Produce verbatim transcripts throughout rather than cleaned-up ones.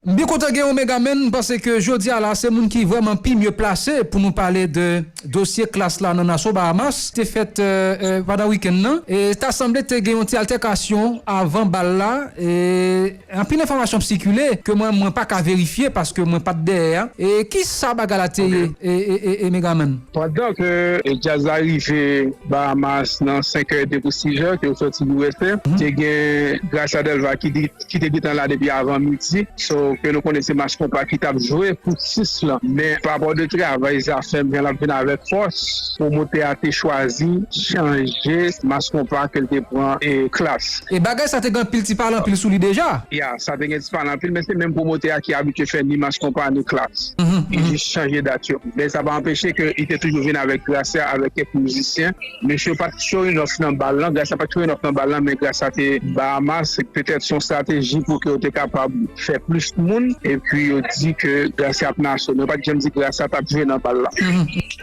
M byen kontan gen w, Megaman, m panse ke jodi a la, se moun ki vrèman pi mye plase pou nou pale de dosye Klass la nan Nassau, Bahamas, te fèt, euh, euh, pandan wikenn nan. E ta sanble te gen yon ti altèkasyon avan bal la. E anpil enfòmasyon ap sikile ke mwen, mwen pa ka verifye paske mwen pa t dèyè a. E ki sa bagay la te ye, e, e, e, e Megaman? Pandan ke, e, djaz la rive Bahamas nan senk è de pou sis è, ke yo soti U S A, te gen Gracia Delva ki di ki te gentan la depi avan midi. So, ke nou konnen se Mass Konpa ki t ap jwe pou sis lan. Men, pa rapò de travay zafèm, jan l ap vin avèk fòs, pwomotè a te chwazi chanje Mass Konpa ke l te pran, e, Klass. E bagay sa te gen anpil ti pale anpil sou li deja? Ya, sa te gen ti pale anpil, men se menm pwomotè a ki abitye fè ni Mass Konpa ni Klass. Li jis chanje dat yo. Men sa pa anpeche ke li te toujou vin avèk Gracia, avèk kèk mizisyen. Mesye pa t show enough nan bal lan, Gracia pa t show enough nan bal lan, men Gracia te Bahamas, se petèt se yon estrateji pou ke yo te kapab fè plis moun, epi yo di ke Gracia ap nan aso, men yo pa t janm di Gracia t ap jwe nan bal la.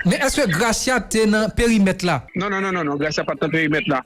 Men èske Gracia te nan perimèt la? Non, non, non, non, non, Gracia pa t nan perimèt la.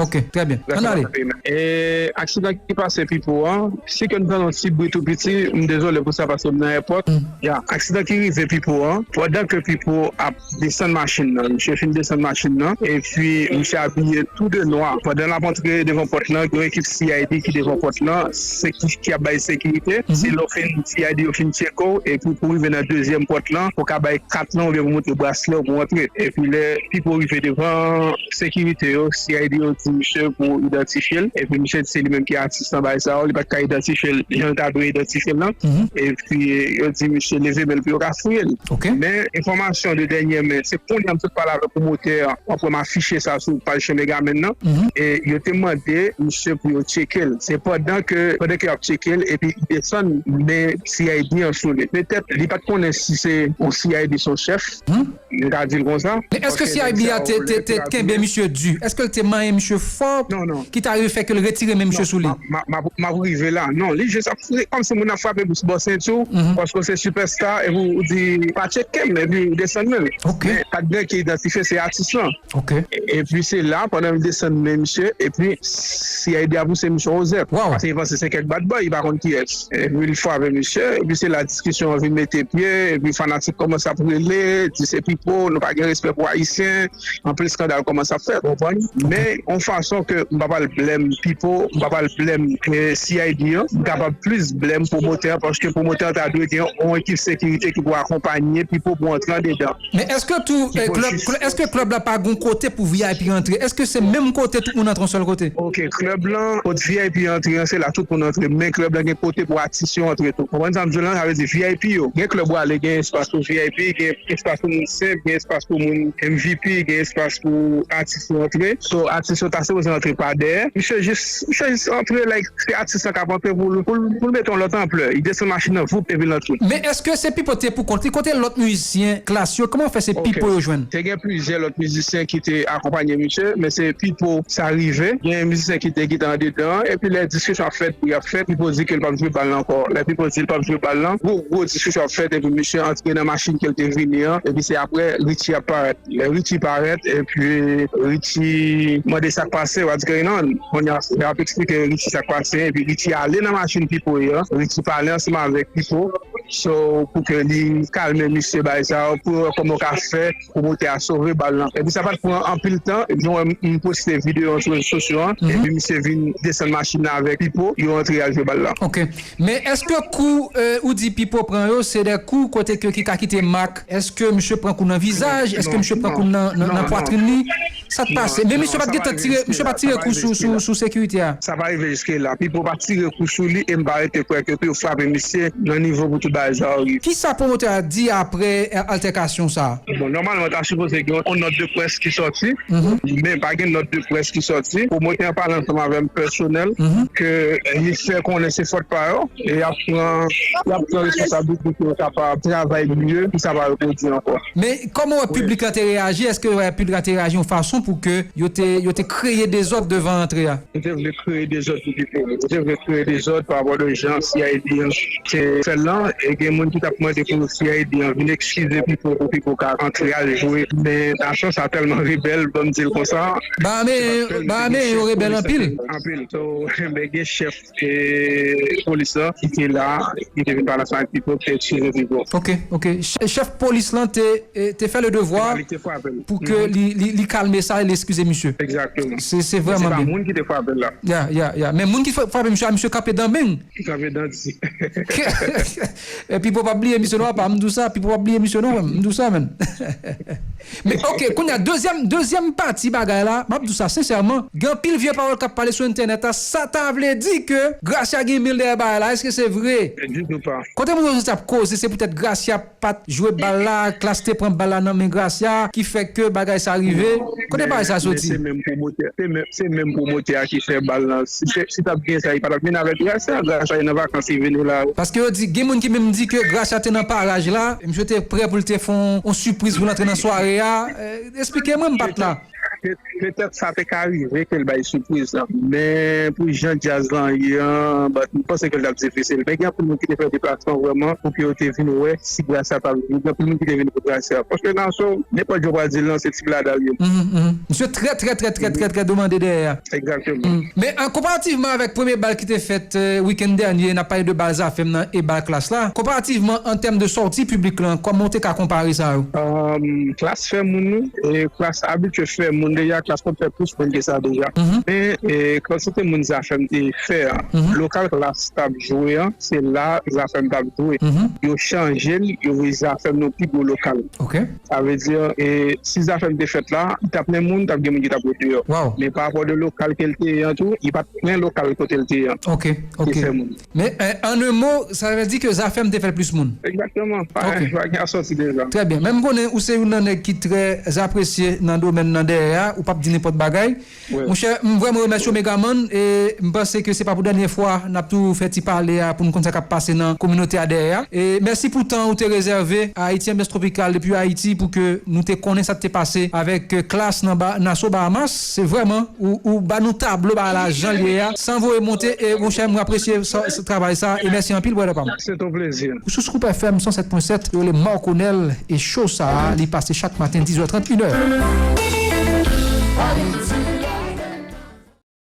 Ok, trè byen. Ann ale. E aksidan ki pase Pipo an, si ke nou tande yon ti bri tou piti, m dezole pou sa paske m nan èpòt. Ya, aksidan ki rive Pipo an, pandan ke Pipo ap desann machin nan. Misye fin desann machin nan, epi misye abiye tou de nwa. Pandan l ap antre devan pòt lan, gen yon ekip C I D ki devan pòt lan, seki-, ki ap bay sekirite. Si lè w fin, C I D yo fin tcheke w, epi pou rive nan dezyèm pòt lan, ou ka bay kat lan oubyen pou montre braslè w pou antre. Epi lè Pipo rive devan sekirite yo, C I D yo di misye pou idantifye l, epi misye di se li menm ki atis nan bagay sa yo, li pa t ka idantifye l jan l ta dwe idantifye l lan. Epi yo di misye leve men l pou yo ka fouye l. Men enfòmasyon de dènye men, se kounye a m sot pale avèk pwomotè an, w ap wè m afiche sa sou paj Chen Megaman nan. E yo te mande misye pou yo tcheke l. Se pandan ke, pandan ke y ap tcheke l, epi li desann men C I D an sou li. Petèt li pa t konnen si se yon C I D se yon chèf. M ka di l konsa. Men èske C I D a te, te, te kenbe misye di? Èske l te manyen misye fò ki ta rive fè ke l retire men misye sou li? M ap rive la. Non, li jis ap kòmsi moun ap frape bò senti w, paske w se sipèsta, epi w di pa tcheke m, epi w desann men l. Men pa t gen ki idantifye se atis lan. Epi se la, pandan l desann men misye, epi C I D a pouse misye ozèk. Paske li panse se kèk bad boy, li pa konn kiyès. Epi l frape misye, epi se la diskisyon an vin mete pye, epi fanatik kòmanse ap rele, di se Pipo, nou pa gen respè pou Ayisyen, anpil eskandal kòmanse ap fèt, ou konprann? Men, yon fason ke m pa pral blèm Pipo, m pa pral blèm, eh, C I D an, m kapab plis blèm pwomotè an, paske pwomotè an ta dwe gen yon ekip sekirite ki pou akonpanye Pipo pou antre andedan. Men èske tou, eh, klèb, èske klèb la pa gon kote pou V I P antre? Èske se menm kote tout moun antre yon sèl kote? Ok, klèb lan, kot V I P antre an, se la tout moun antre, men klèb lan gen kote pou atis yo antre tou. Konprann sa m di w lan? Sa vle di V I P yo. Gen klèb ou ale, gen espas pou V I P, gen espas pou moun senp, gen espas pou moun M V P, gen espas pou atis yo antre. So, atis yo ta sipoze antre pa dèyè. Misye jis, misye jis antre, like, se atis lan k ap antre pou l, pou l, pou l mete yon lòt anplè. Li desann machin nan, voup, epi l antre. Men èske se Pipo te pou kont li? Kote lòt mizisyen Klass yo? Kòman fè se Pipo yo jwenn? Te gen plizyè lòt mizisyen ki te akonpanye misye, men se Pipo sa rive. Gen mizisyen ki te gentan andedan, epi lè diskisyon ap fèt, bri ap fèt, Pipo di ke l p ap jwe bal la ankò. Lè Pipo di l p ap jwe bal la, gwo, gwo diskisyon ap fèt, epi misye antre nan machin ke l te vini an, epi se apre Richie ap parèt. Lè Richie parèt, epi Richie mande sa k pase, w a di ke non. Kounye a, y ap eksplike Richie sa k pase, epi Richie ale nan machin Pipo yo, Richie pale ansanm avèk Pipo, so, pou ke li kalme misye bay sa yo, pou yo wè kòman yo ka fè pwomotè a sove bal lan. Epi sa pa t pran anpil tan, epi nou wè m, m poste videyo an sou rezo sosyo an, epi misye vin desann machin nan avèk Pipo, yo antre al jwe bal lan. Ok. Men èske kou, eh, ou di Pipo pran yo, se de kou kote ke ki ka kite mak? Èske misye pran kou nan vizaj? Èske misye pran kou nan, nan, nan pwatrin li? Sa k pase? Men misye pa t gentan tire, misye pa t tire kou sou, sou, sou sekirite a? Sa pa rive jiske la. Pipo pa tire kou sou li e m pa rete kwè ke pou yo frape misye nan nivo pou tout bagay sa yo rive. Kisa pwomotè a di apre, eh, altèkasyon sa a? Bon, nòmalman, ta sipoze gen yon nòt de près ki sòti, men pa gen nòt de près ki sòti. Pwomotè an pale ansanm avè m pèsonèl, ke li fè konnen se fòt pa yo, e y ap pran, y ap pran responsablite pou yo kapab travay mye, pou sa pa repwodui ankò. Men kòman w wè piblik la te reyaji? Èske w wè piblik la te reyaji yon fason pou ke yo te, yo te kreye dezòd devan antre a? Yo te vle kreye dezòd pou Pipo. Yo te vle kreye dezòd pa rapò de jan C I D an te fè l lan. E gen moun ki t ap mande pou C I D an vin eskize Pipo pou Pipo ka antre al jwe. Men nasyon sa tèlman rebèl, ban m di l konsa. Ba men, ba men yo rebèl anpil. Anpil. So, men gen chèf e polis lan ki te la, ki te vin pale ansanm ak Pipo, ki te eskize Pipo. Ok, ok. Chèf polis lan te, te fè le devwa pou ke li, li, li kalme sa e li eskize misye. Egzakteman. Se, se vrèman byen. Se pa moun ki te frape l la. Ya, ya, ya. Men moun ki frape misye a, misye kanpe dan men. Li kanpe dan di. Epi pou pa bliye misye non, pa, m di w sa, epi pou pa bliye misye non, m di w sa, menn. Men ok, kounye a, dezyèm, dezyèm pati bagay la, m ap di w sa sensèman, gen anpil vye pawòl k ap pale sou entènèt la, sa ta vle di ke Gracia gen men l dèyè bagay la, èske se vre? Ditou pa. Kote moun yo soti ap koze, se poutèt Gracia pa t jwe bal la, Klass te pran bal la nan men Gracia, ki fè ke bagay sa rive? Kote bagay sa soti? Se menm pwomotè, se menm, se menm pwomotè a ki fè bal la. Si, si t ap gen sa, li pa t ap vin avèk Gracia, Gracia nan vakans, li vini la. Paske yo di, gen moun ki menm di ke Gracia te nan paraj la, misye te prè pou l te fè yon, yon sipriz pou l antre nan sware a. Eh, eksplike mwen, m pa t la. Pe-, petèt sa te ka rive ke l bay sipriz lan. Men pou jan djaz lan ye an, but, m panse ke l t ap difisil. Men gen anpil moun ki te fè deplasman vrèman pou ke yo te vin wè si Gracia t ap vini. Gen anpil moun ki te vini pou Gracia. Paske Naso, nenpòt jan w pral di l lan, se ti blada l ye. Mhm, mhm. Misye trè, trè, trè, trè, trè, trè demande dèyè a. Egzakteman. Men an konparativman avèk premye bal ki te fèt, eh, wikenn dènye, n ap pale de bal Zafèm nan e bal Klass la, konparativman an tèm de sòti piblik lan, kòman w te ka konpare sa yo? Klass fè moun, wi. E Klass abitye fè moun deja, Klass konn fè plis moun ke sa deja. Men, e, kantite moun Zafèm te fè a, lokal Klass t ap jwe an, se la Zafèm t ap jwe. Yo chanje l, yo voye Zafèm nan pi gwo lokal. Ok. Sa vle di, e, si Zafèm te fèt la, li t ap plen moun, t ap gen moun ki t ap ret deyò. Men pa rapò de lokal ke l te ye an tou, li pa t plen lokal kote l te ye an. Ok, ok. Te fè moun. Men, eh, en un mot, sa vle di ke Zafèm te fè l plis moun. Egzakteman. Pa, pa gen asòti deja. Trè byen. Men m konnen ou se youn nan nèg ki trè apresye nan domèn nan dèyè a, ou p ap di nenpòt bagay. Monchè, m vrèman remèsye w, Megaman, e m panse ke se pa pou dènye fwa n ap tou fè ti pale a pou n konn sa k ap pase nan kominote a dèyè a. E mèsi pou tan ou te rezève a Ayiti Anbyans Tropikal depi Ayiti pou ke nou te konnen sa k te pase avèk, eh, Klass nan ba, Naso Bahamas. Se vrèman ou, ou ba nou tablo bagay la jan l ye a, san voye monte, e monchè, mwen apresye sa, sa, travay sa, e mèsi anpil, brother pa m. Se ton plezi. Ou sou Scoop F M san sèt pwen sèt, yo rele Marconel, e show sa a, li pase chak maten, diz è trant, inè.